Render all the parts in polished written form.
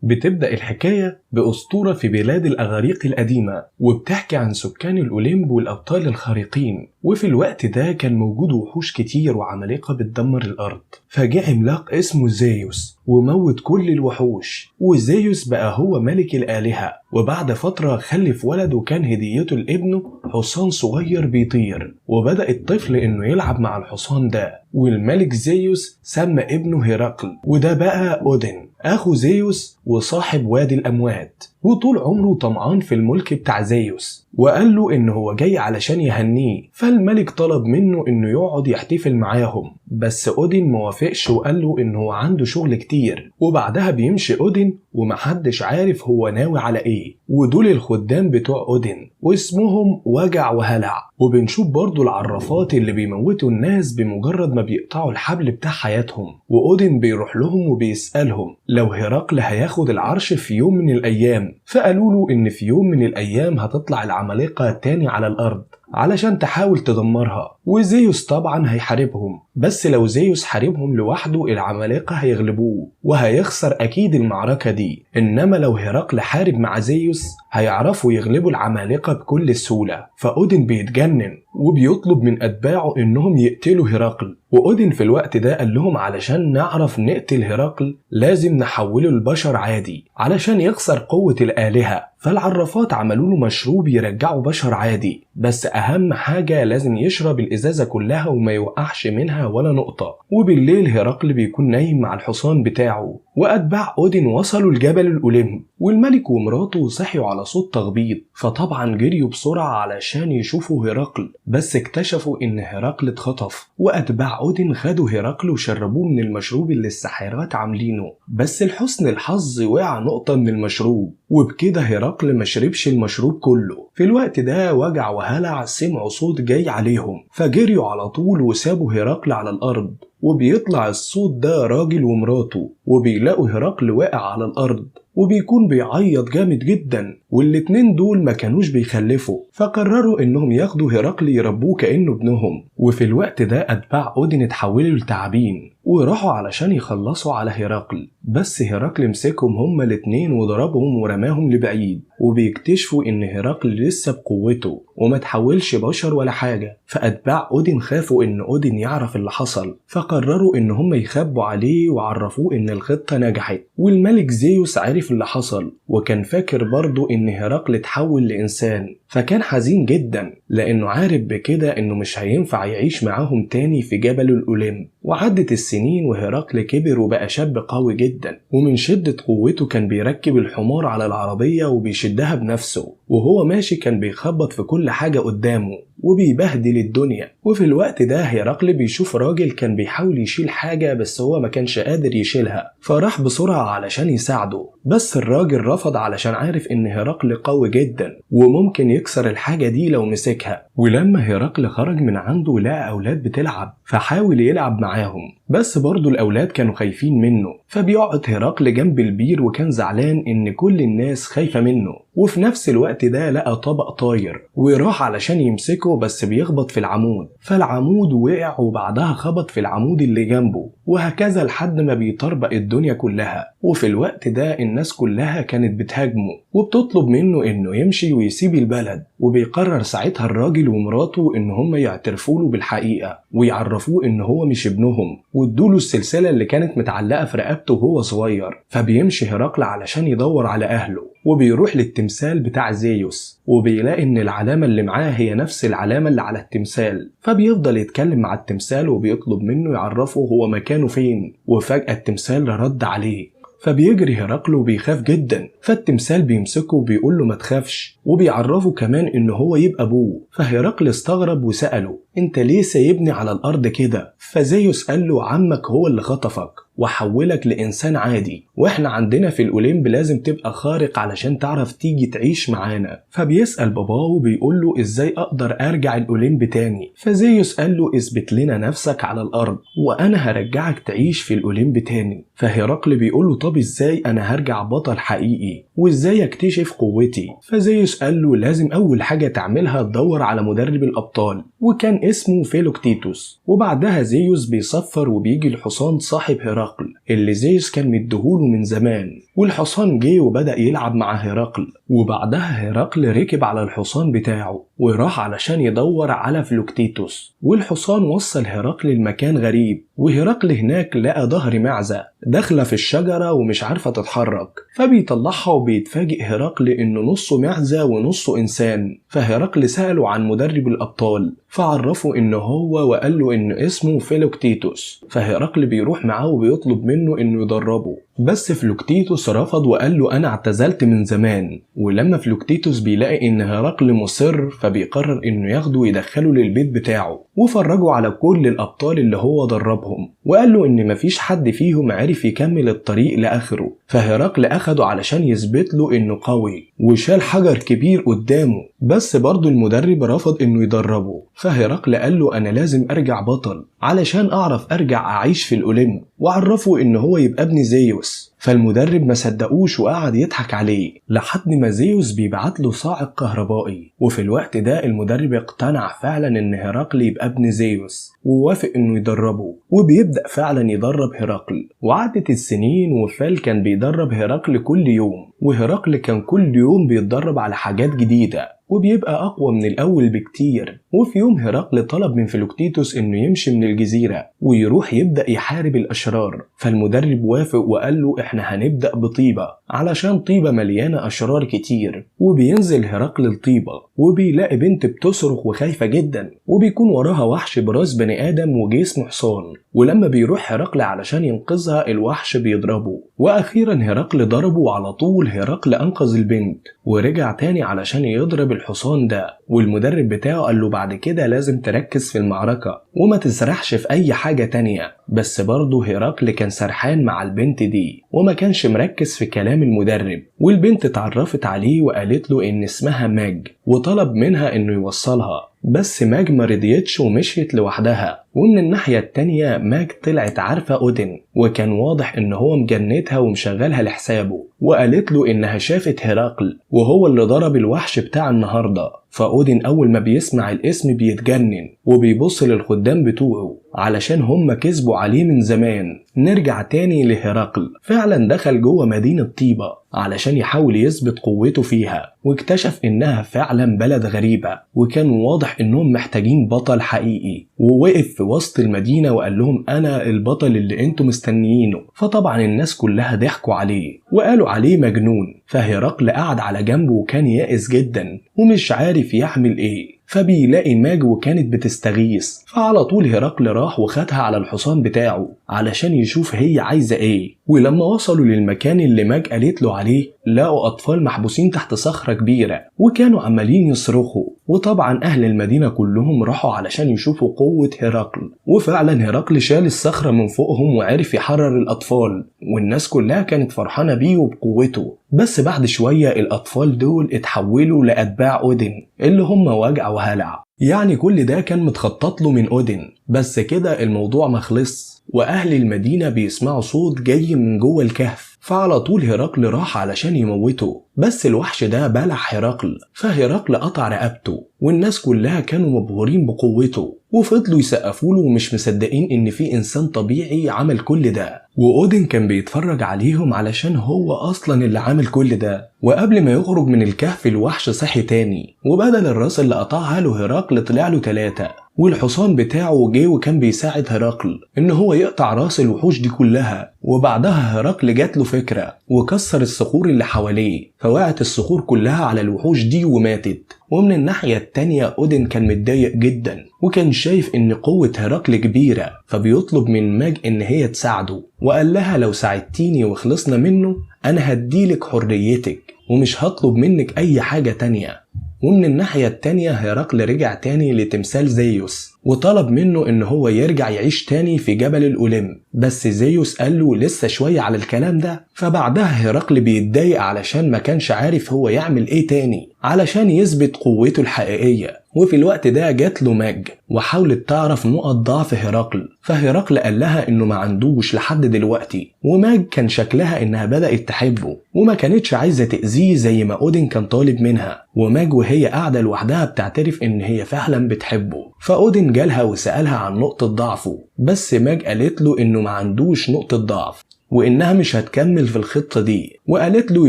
بتبدأ الحكاية بأسطورة في بلاد الأغاريق القديمة، وبتحكي عن سكان الأوليمب والأبطال الخارقين. وفي الوقت ده كان موجود وحوش كتير وعمالقة بتدمر الأرض، فجاء عملاق اسمه زيوس وموت كل الوحوش، وزيوس بقى هو ملك الآلهة. وبعد فترة خلف ولد وكان هديته لابنه حصان صغير بيطير، وبدأ الطفل انه يلعب مع الحصان ده. والملك زيوس سمى ابنه هرقل، وده بقى أودن أخو زيوس وصاحب وادي الأموات، وطول عمره طمعان في الملك بتاع زيوس، وقال له إن هو جاي علشان يهنيه. فالملك طلب منه إنه يقعد يحتفل معاهم، بس أودن موافقش وقال له إن هو عنده شغل كتير. وبعدها بيمشي أودن ومحدش عارف هو ناوي على إيه، ودول الخدام بتوع أودن واسمهم وجع وهلع. وبنشوف برضو العرافات اللي بيموتوا الناس بمجرد ما بيقطعوا الحبل بتاع حياتهم، وأودن بيروح لهم وبيسألهم لو هرقل هياخد العرش في يوم من الأيام، فقالوا له إن في يوم من الأيام هتطلع العمالقة تاني على الأرض علشان تحاول تدمرها، وزيوس طبعا هيحاربهم، بس لو زيوس حاربهم لوحده العمالقة هيغلبوه وهيخسر أكيد المعركة دي، إنما لو هرقل حارب مع زيوس هيعرفوا يغلبوا العمالقة بكل سهولة. فأودن بيتجنن وبيطلب من أتباعه إنهم يقتلوا هرقل، وأودن في الوقت ده قال لهم علشان نعرف نقتل هرقل لازم نحوله لبشر عادي علشان يخسر قوة الآلهة. فالعرافات عملوا له مشروب يرجعه بشر عادي، بس أهم حاجة لازم يشرب الإزازة كلها وما يوقعش منها ولا نقطة. وبالليل هرقل بيكون نايم مع الحصان بتاعه، وأتباع أودن وصلوا الجبل الأوليمب، والملك ومراته صحيوا على صوت تخبيط، فطبعا جريوا بسرعة علشان يشوفوا هرقل، بس اكتشفوا إن هرقل اتخطف، وأتباع أودن خدوا هرقل وشربوه من المشروب اللي الساحرات عاملينه، بس لحسن الحظ وقع نقطة من المشروب، وبكده هرقل ما شربش المشروب كله. في الوقت ده وجع وهلع سمعوا صوت جاي عليهم، فجريوا على طول وسابوا هرقل على الأرض، وبيطلع الصوت ده راجل ومراته، وبيلاقوا هرقل واقع على الأرض وبيكون بيعيط جامد جدا، والاتنين دول ما كانوش بيخلفوا، فقرروا انهم ياخدوا هرقل يربوه كأنه ابنهم. وفي الوقت ده اتباع اودن اتحولوا لتعابين وراحوا علشان يخلصوا على هرقل، بس هرقل مسكهم هما الاتنين وضربهم ورماهم لبعيد، وبيكتشفوا ان هرقل لسه بقوته وما تحولش بشر ولا حاجة. فأتباع اودن خافوا ان اودن يعرف اللي حصل، فقرروا ان هم يخبوا عليه وعرفوه ان الخطة نجحت. والملك زيوس عرف اللي حصل، وكان فاكر برضه ان هرقل اتحول لإنسان، فكان حزين جدا لانه عارف بكده انه مش هينفع يعيش معاهم تاني في جبل الأوليمب. وعدت السنين وهرقل كبر وبقى شاب قوي جدا، ومن شدة قوته كان بيركب الحمار على العربية وبيشدها بنفسه، وهو ماشي كان بيخبط في كل حاجة قدامه وبيبهدل الدنيا. وفي الوقت ده هرقل بيشوف راجل كان بيحاول يشيل حاجة بس هو ما كانش قادر يشيلها، فراح بسرعة علشان يساعده، بس الراجل رفض علشان عارف ان هرقل قوي جدا وممكن يكسر الحاجة دي لو مسكها. ولما هرقل خرج من عنده لقى أولاد بتلعب، فحاول يلعب معاهم، بس برضه الأولاد كانوا خايفين منه، فبيقعد هرقل جنب البير وكان زعلان إن كل الناس خايفة منه. وفي نفس الوقت ده لقى طبق طاير وراح علشان يمسكه، بس بيخبط في العمود، فالعمود وقع وبعدها خبط في العمود اللي جنبه، وهكذا لحد ما بيطربق الدنيا كلها. وفي الوقت ده الناس كلها كانت بتهاجمه وبتطلب منه إنه يمشي ويسيب البلد، وبيقرر ساعتها الراجل ومراته إن هم يعترفوا له بالحقيقة ويعرفوه إن هو مش ابنهم، وادوله السلسلة اللي كانت متعلقة في رقبته وهو صغير. فبيمشي هرقل علشان يدور على أهله، وبيروح للتمثال بتاع زيوس، وبيلاقي إن العلامة اللي معاه هي نفس العلامة اللي على التمثال، فبيفضل يتكلم مع التمثال وبيطلب منه يعرفه هو مكانه فين. وفجأة التمثال رد عليه، فبيجري هرقل وبيخاف جدا، فالتمثال بيمسكه وبيقول له ما تخافش، وبيعرفه كمان ان هو يبقى ابوه. فهرقل استغرب وسأله انت ليه سايبني على الارض كده؟ فزيوس قال له عمك هو اللي خطفك وحولك لإنسان عادي، واحنا عندنا في الأوليمب لازم تبقى خارق علشان تعرف تيجي تعيش معانا. فبيسأل باباه وبيقول له ازاي اقدر ارجع الأوليمب تاني؟ فزيوس قال له اثبت لنا نفسك على الارض وانا هرجعك تعيش في الأوليمب تاني. فهرقل بيقول له طب ازاي انا هرجع بطل حقيقي وازاي اكتشف قوتي؟ فزيوس قال له لازم اول حاجة تعملها تدور على مدرب الابطال، وكان اسمه فيلوكتيتوس. وبعدها زيوس بيصفر وبيجي الحصان صاحب هرقل هرقل اللي زيوس كان مديهوله من زمان. والحصان جه وبدأ يلعب مع هرقل، وبعدها هرقل ركب على الحصان بتاعه وراح علشان يدور على فلوكتيتوس. والحصان وصل هرقل لمكان غريب، وهرقل هناك لقى ظهر معزة داخلة في الشجرة ومش عارفة تتحرك، فبيطلعها وبيتفاجئ هرقل انه نصه معزة ونصه انسان. فهرقل سأله عن مدرب الابطال فعرفه انه هو، وقال له ان اسمه فلوكتيتوس. فهرقل بيروح معاه وبيطلب منه انه يدربه، بس فلوكتيتوس رفض وقال له انا اعتزلت من زمان. ولما فلوكتيتوس بيلاقي ان هرقل مصر فبيقرر انه ياخده ويدخله للبيت بتاعه، وفرجه على كل الابطال اللي هو دربهم، وقال له ان مفيش حد فيهم عرف يكمل الطريق لاخره. فهرقل اخده علشان يثبت له انه قوي، وشال حجر كبير قدامه، بس برضه المدرب رفض انه يدربه. فهرقل قال له انا لازم ارجع بطل علشان اعرف ارجع اعيش في الاولمب، وعرفه ان هو يبقى ابن زيوس. فالمدرب ما صدقوش وقعد يضحك عليه لحد ما زيوس بيبعت له صاعق كهربائي. وفي الوقت ده المدرب اقتنع فعلا ان هرقل يبقى ابن زيوس، ووافق انه يدربه، وبيبدأ فعلا يدرب هرقل. وعدت السنين وفال كان بيدرب هرقل كل يوم، وهرقل كان كل يوم بيتدرب على حاجات جديدة وبيبقى أقوى من الأول بكتير. وفي يوم هرقل طلب من فلوكتيتوس إنه يمشي من الجزيرة ويروح يبدأ يحارب الأشرار، فالمدرب وافق وقال له إحنا هنبدأ بطيبة علشان طيبة مليانة أشرار كتير. وبينزل هرقل لطيبة وبيلاقي بنت بتصرخ وخايفة جدا، وبيكون وراها وحش براس بني آدم وجسمه حصان. ولما بيروح هرقل علشان ينقذها الوحش بيضربه، وأخيرا هرقل ضربه، وعلى طول هرقل أنقذ البنت ورجع تاني علشان يضرب الحصان ده. والمدرب بتاعه قال له بعد كده لازم تركز في المعركة وما تسرحش في أي حاجة تانية، بس برضه هرقل كان سرحان مع البنت دي وما كانش مركز في كلام المدرب. والبنت اتعرفت عليه وقالت له إن اسمها ماج، وطلب منها إنه يوصلها، بس ماج ما رضيتش ومشيت لوحدها. ومن الناحية التانية ماج طلعت عارفة أودين، وكان واضح إن هو مجنتها ومشغلها لحسابه، وقالت له إنها شافت هرقل وهو اللي ضرب الوحش بتاع النهاردة. فأودين أول ما بيسمع الاسم بيتجنن وبيبص للخدام بتوعه علشان هم كذبوا عليه من زمان. نرجع تاني لهرقل، فعلا دخل جوه مدينة طيبة علشان يحاول يثبت قوته فيها، واكتشف إنها فعلا بلد غريبة، وكان واضح إنهم محتاجين بطل حقيقي. ووقف في وسط المدينة وقال لهم أنا البطل اللي انتم مستنيينه. فطبعا الناس كلها ضحكوا عليه وقالوا عليه مجنون. فهرقل قعد على جنبه وكان يائس جدا ومش عارف يعمل ايه. فبيلاقي ماج وكانت بتستغيث، فعلى طول هرقل راح وخدها على الحصان بتاعه علشان يشوف هي عايزة ايه. ولما وصلوا للمكان اللي ماج قالت له عليه لقوا أطفال محبوسين تحت صخرة كبيرة وكانوا عمالين يصرخوا. وطبعا أهل المدينة كلهم راحوا علشان يشوفوا قوة هرقل، وفعلا هرقل شال الصخرة من فوقهم وعرف يحرر الأطفال، والناس كلها كانت فرحانة بيه وبقوته. بس بعد شوية الأطفال دول اتحولوا لأتباع أودين اللي هم وجع وهلع، يعني كل ده كان متخطط له من أودين. بس كده الموضوع ما خلص، وأهل المدينة بيسمعوا صوت جاي من جوه الكهف، فعلى طول هرقل راح علشان يموته، بس الوحش ده بلع هرقل، فهرقل قطع رقبته، والناس كلها كانوا مبهورين بقوته وفضلوا يسقفوا له ومش مصدقين ان في انسان طبيعي عمل كل ده. واودين كان بيتفرج عليهم علشان هو اصلا اللي عامل كل ده. وقبل ما يخرج من الكهف الوحش صحي تاني، وبدل الراس اللي قطعها له هرقل طلع له 3، والحصان بتاعه جه وكان بيساعد هرقل ان هو يقطع راس الوحوش دي كلها. وبعدها هرقل جات له فكرة وكسر الصخور اللي حواليه، فوقعت الصخور كلها على الوحوش دي وماتت. ومن الناحية التانية أودين كان متضايق جدا وكان شايف ان قوة هرقل كبيرة، فبيطلب من ماج ان هي تساعده، وقال لها لو ساعدتيني وخلصنا منه انا هديلك حريتك ومش هطلب منك اي حاجة تانية. ومن الناحية التانية هرقل رجع تاني لتمثال زيوس وطلب منه ان هو يرجع يعيش تاني في جبل الأولمب، بس زيوس قال له لسه شوية على الكلام ده. فبعدها هرقل بيتضايق علشان ما كانش عارف هو يعمل ايه تاني علشان يثبت قوته الحقيقية. وفي الوقت ده جات له ماج وحاولت تعرف نقط ضعف هرقل، فهرقل قال لها انه ما عندوش لحد دلوقتي. وماج كان شكلها انها بدأت تحبه وما كانتش عايزة تأذيه زي ما اودين كان طالب منها. وماج وهي قاعدة لوحدها بتعترف ان هي فعلا بتحبه، فاودين جات جالها وسألها عن نقطة ضعفه، بس ماج قالت له إنه ما عندوش نقطة ضعف وإنها مش هتكمل في الخطة دي، وقالت له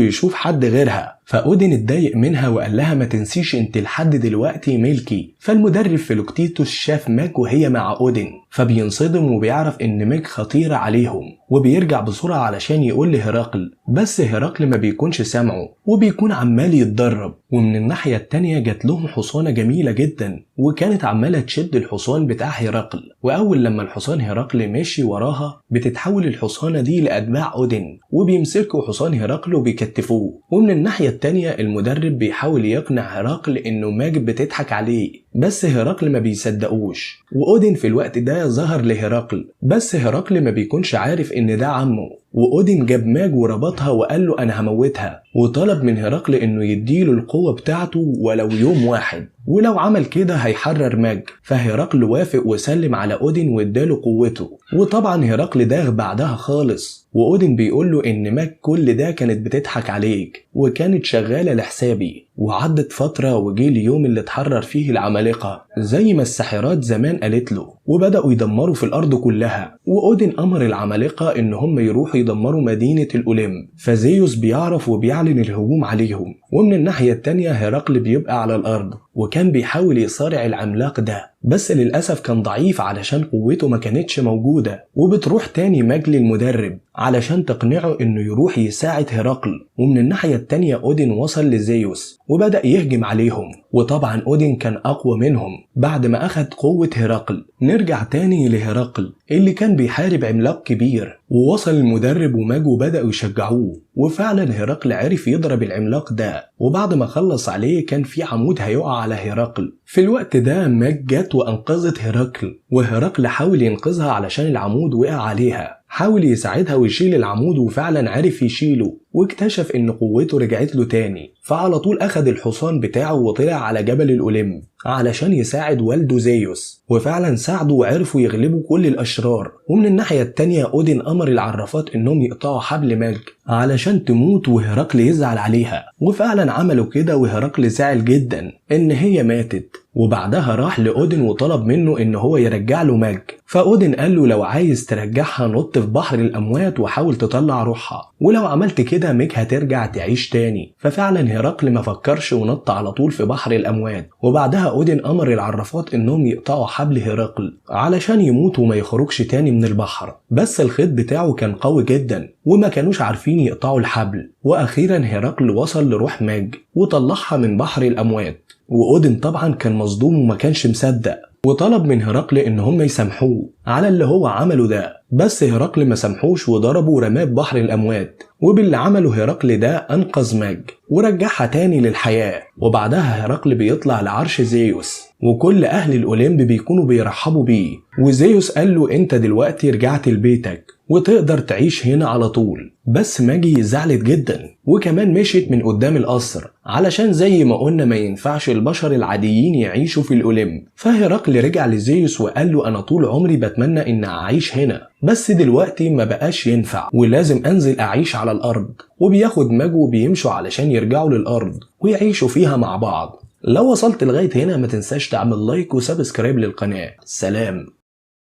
يشوف حد غيرها. فأودين اتضايق منها وقال لها ما تنسيش انت لحد دلوقتي ملكي. فالمدرب فيلوكتيتوس شاف ماج وهي مع أودين، فبينصدم وبيعرف ان ماج خطيرة عليهم، وبيرجع بسرعة علشان يقول لهرقل، بس هرقل ما بيكونش سامعه وبيكون عمال يتدرب. ومن الناحية التانية جات لهم حصانة جميلة جدا، وكانت عمالة تشد الحصان بتاع هرقل، وأول لما الحصان هرقل ماشي وراها بتتحول الحصانة دي لأتباع أودين، وبيمسكوا حصان هرقل وبيكتفوه. ومن الناحية التانية المدرب بيحاول يقنع هرقل إنه ماج بتضحك عليه، بس هرقل ما بيصدقوش. وأودين في الوقت ده ظهر لهرقل، بس هرقل ما بيكونش عارف إن ده عمه. وأودين جاب ماج وربطها وقال له أنا هموتها، وطلب من هرقل إنه يديله القوة بتاعته ولو يوم واحد، ولو عمل كده هيحرر ماج. فهرقل وافق وسلم على أودين واداله قوته، وطبعا هرقل داغ بعدها خالص. وأودين بيقول له إن ماج كل ده كانت بتضحك عليك وكانت شغالة لحسابي. وعدت فترة وجه اليوم اللي اتحرر فيه العمالقة زي ما الساحرات زمان قالت له، وبدأوا يدمروا في الأرض كلها. وأودين أمر العمالقة إن هم يروحوا يدمروا مدينة الأوليمب، فزيوس بيعرف وبيعلن الهجوم عليهم. ومن الناحية التانية هرقل بيبقى على الأرض، وكان بيحاول يصارع العملاق ده، بس للأسف كان ضعيف علشان قوته ما كانتش موجودة. وبتروح تاني ماج للمدرب علشان تقنعه إنه يروح يساعد هرقل. ومن الناحية التانية أودين وصل لزيوس وبدأ يهجم عليهم، وطبعا أودين كان أقوى منهم بعد ما أخد قوة هرقل. نرجع تاني لهرقل اللي كان بيحارب عملاق كبير، ووصل المدرب وماج وبدأوا يشجعوه، وفعلا هرقل عرف يضرب العملاق ده. وبعد ما خلص عليه كان في عمود هيقع على هرقل. في الوقت ده ماج جت وأنقذت هرقل، وهرقل حاول ينقذها علشان العمود وقع عليها، حاول يساعدها ويشيل العمود وفعلا عرف يشيله، واكتشف ان قوته رجعت له تاني. فعلى طول اخد الحصان بتاعه وطلع على جبل الأوليمب علشان يساعد والده زيوس، وفعلا ساعده وعرفوا يغلبوا كل الاشرار. ومن الناحية التانية أودين امر العرافات انهم يقطعوا حبل ماج علشان تموت وهرقل يزعل عليها، وفعلا عملوا كده وهرقل زعل جدا ان هي ماتت. وبعدها راح لأودين وطلب منه ان هو يرجع له ماج، فأودين قال له لو عايز ترجعها نط في بحر الاموات وحاول تطلع روحها، ولو عملت كده ماج هترجع تعيش تاني. ففعلا هرقل ما فكرش ونط على طول في بحر الاموات. وبعدها أودين امر العرافات انهم يقطعوا حبل هرقل علشان يموت وما يخرجش تاني من البحر، بس الخيط بتاعه كان قوي جدا وما كانوش عارفين يقطعوا الحبل. واخيرا هرقل وصل لروح ماج وطلعها من بحر الاموات. وأودين طبعا كان مصدوم وما كانش مصدق، وطلب من هرقل ان هم يسامحوه على اللي هو عمله ده، بس هرقل ما سامحوش وضربه ورماه بحر الاموات. وباللي عمله هرقل ده انقذ ماج ورجعها تاني للحياة. وبعدها هرقل بيطلع لعرش زيوس، وكل اهل الاوليمب بيكونوا بيرحبوا بيه، وزيوس قال له انت دلوقتي رجعت لبيتك وتقدر تعيش هنا على طول. بس ماجي زعلت جدا، وكمان مشيت من قدام القصر علشان زي ما قلنا ما ينفعش البشر العاديين يعيشوا في الأوليمب. فهرقل رجع لزيوس وقال له انا طول عمري بتمنى ان اعيش هنا، بس دلوقتي ما بقاش ينفع ولازم انزل اعيش على الارض. وبياخد ماج وبيمشوا علشان يرجعوا للارض ويعيشوا فيها مع بعض. لو وصلت لغاية هنا ما تنساش تعمل like و subscribe للقناة. سلام.